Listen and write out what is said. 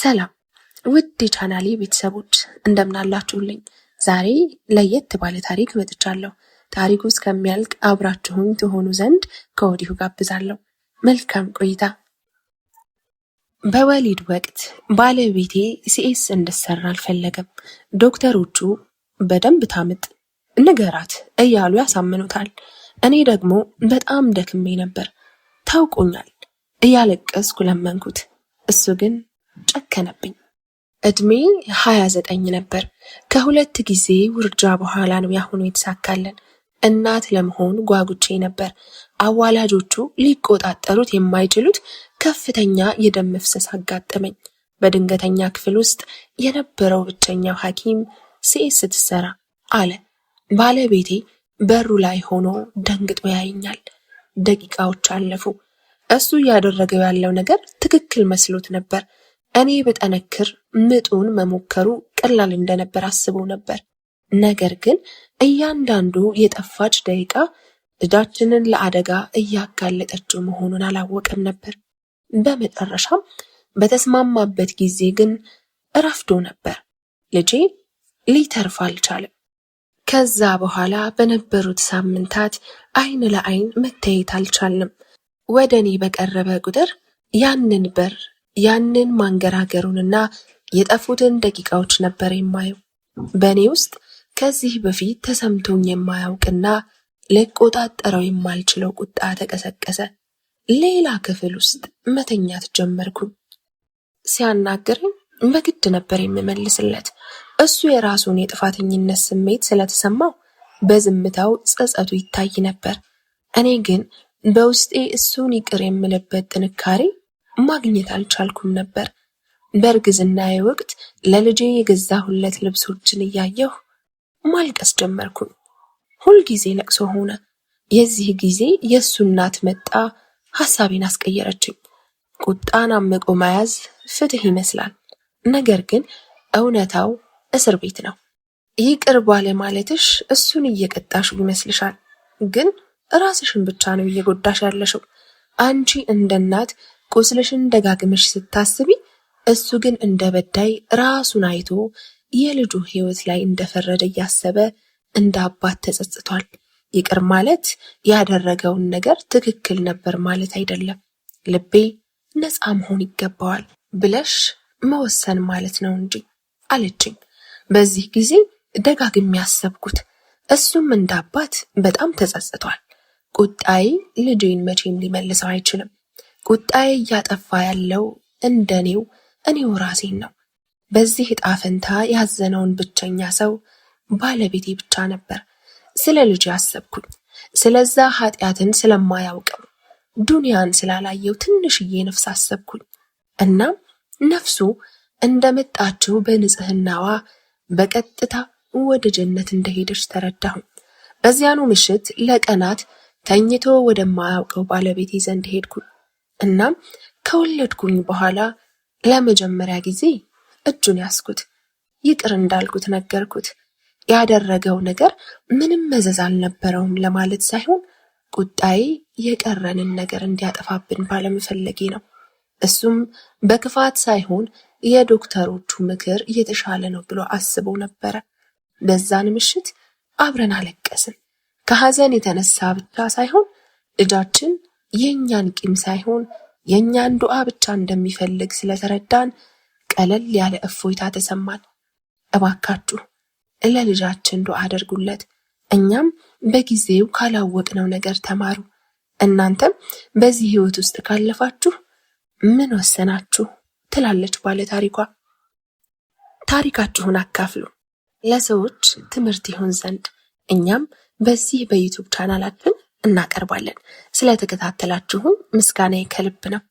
ሰላም ውድ የቻናሌ ቤተሰቦች፣ እንደምናላችሁልኝ። ዛሬ ለየት ባለ ታሪክ መጥቻለሁ። ታሪኩ እስከሚያልቅ አብራችሁኝ ትሆኑ ዘንድ ከወዲሁ ጋብዛለሁ። መልካም ቆይታ። በወሊድ ወቅት ባለቤቴ CS እንድሰራ አልፈለገም። ዶክተሮቹ በደንብ ታምጥ፣ ንገራት እያሉ ያሳምኑታል። እኔ ደግሞ በጣም ደክሜ ነበር፣ ታውቆኛል። እያለቀስኩ ለመንኩት። እሱ ግን ጨከነብኝ። እድሜ 29 ነበር። ከሁለት ጊዜ ውርጃ በኋላ ነው ያሁኑ የተሳካልን። እናት ለመሆን ጓጉቼ ነበር። አዋላጆቹ ሊቆጣጠሩት የማይችሉት ከፍተኛ የደም መፍሰስ አጋጠመኝ። በድንገተኛ ክፍል ውስጥ የነበረው ብቸኛው ሐኪም CS ትሰራ አለ። ባለቤቴ በሩ ላይ ሆኖ ደንግጦ ያየኛል። ደቂቃዎች አለፉ። እሱ እያደረገው ያለው ነገር ትክክል መስሎት ነበር። እኔ ብጠነክር ምጡን መሞከሩ ቀላል እንደነበር አስበው ነበር። ነገር ግን እያንዳንዱ የጠፋች ደቂቃ ልጃችንን ለአደጋ እያጋለጠችው መሆኑን አላወቀም ነበር። በመጨረሻም በተስማማበት ጊዜ ግን ረፍዶ ነበር። ልጄ ሊተርፍ አልቻለም። ከዛ በኋላ በነበሩት ሳምንታት አይን ለአይን መታየት አልቻልንም። ወደ እኔ በቀረበ ቁጥር ያንን በር፣ ያንን ማንገራገሩንና የጠፉትን ደቂቃዎች ነበር የማየው። በእኔ ውስጥ ከዚህ በፊት ተሰምቶኝ የማያውቅና ልቆጣጠረው የማልችለው ቁጣ ተቀሰቀሰ። ሌላ ክፍል ውስጥ መተኛት ጀመርኩኝ። ሲያናግረኝ በግድ ነበር የምመልስለት። እሱ የራሱን የጥፋተኝነት ስሜት ስለተሰማው በዝምታው ጸጸቱ ይታይ ነበር። እኔ ግን በውስጤ እሱን ይቅር የምልበት ጥንካሬ ማግኘት አልቻልኩም ነበር። በእርግዝናዬ ወቅት ለልጄ የገዛሁለት ልብሶችን እያየሁ ማልቀስ ጀመርኩኝ። ሁልጊዜ ለቅሶ ሆነ። የዚህ ጊዜ የእሱ እናት መጣ፣ ሐሳቤን አስቀየረችኝ። ቁጣን አምቆ መያዝ ፍትህ ይመስላል። ነገር ግን እውነታው እስር ቤት ነው። ይቅር ባለማለትሽ እሱን እየቀጣሽው ይመስልሻል፣ ግን ራስሽን ብቻ ነው እየጎዳሽ ያለሽው። አንቺ እንደ እናት ቁስልሽን ደጋግመሽ ስታስቢ፣ እሱ ግን እንደ በዳይ ራሱን አይቶ የልጁ ሕይወት ላይ እንደፈረደ እያሰበ እንደ አባት ተጸጽቷል። ይቅር ማለት ያደረገውን ነገር ትክክል ነበር ማለት አይደለም። ልቤ ነፃ መሆን ይገባዋል ብለሽ መወሰን ማለት ነው እንጂ አለችኝ። በዚህ ጊዜ ደጋግሜ ያሰብኩት እሱም እንደ አባት በጣም ተጸጽቷል። ቁጣዬ ልጄን መቼም ሊመልሰው አይችልም። ቁጣዬ እያጠፋ ያለው እንደኔው እኔው ራሴን ነው። በዚህ ዕጣ ፈንታ ያዘነውን ብቸኛ ሰው ባለቤቴ ብቻ ነበር። ስለ ልጄ አሰብኩኝ። ስለዛ ኃጢአትን ስለማያውቀው፣ ዱንያን ስላላየው ትንሽዬ ነፍስ አሰብኩኝ። እናም ነፍሱ እንደመጣችው በንጽህናዋ በቀጥታ ወደ ጀነት እንደሄደች ተረዳሁኝ። በዚያኑ ምሽት ለቀናት ተኝቶ ወደማያውቀው ባለቤቴ ዘንድ ሄድኩኝ። እናም ከወለድኩኝ በኋላ ለመጀመሪያ ጊዜ እጁን ያዝኩት። ይቅር እንዳልኩት ነገርኩት። ያደረገው ነገር ምንም መዘዝ አልነበረውም ለማለት ሳይሆን ቁጣዬ የቀረንን ነገር እንዲያጠፋብን ባለመፈለጌ ነው። እሱም በክፋት ሳይሆን የዶክተሮቹ ምክር የተሻለ ነው ብሎ አስቦ ነበረ። በዛን ምሽት አብረን አለቀስን። ከሐዘን የተነሳ ብቻ ሳይሆን ልጃችን የእኛን ቂም ሳይሆን የእኛን ዱዓ ብቻ እንደሚፈልግ ስለተረዳን ቀለል ያለ እፎይታ ተሰማን። እባካችሁ ለልጃችን ዱዓ አድርጉለት። እኛም በጊዜው ካላወቅነው ነገር ተማሩ። እናንተም በዚህ ህይወት ውስጥ ካለፋችሁ ምን ወሰናችሁ? ትላለች ባለ ታሪኳ። ታሪካችሁን አካፍሉ ለሰዎች ትምህርት ይሆን ዘንድ፣ እኛም በዚህ በ YouTube ቻናላችን እናቀርባለን። ስለተከታተላችሁን ምስጋናዬ ከልብ ነው።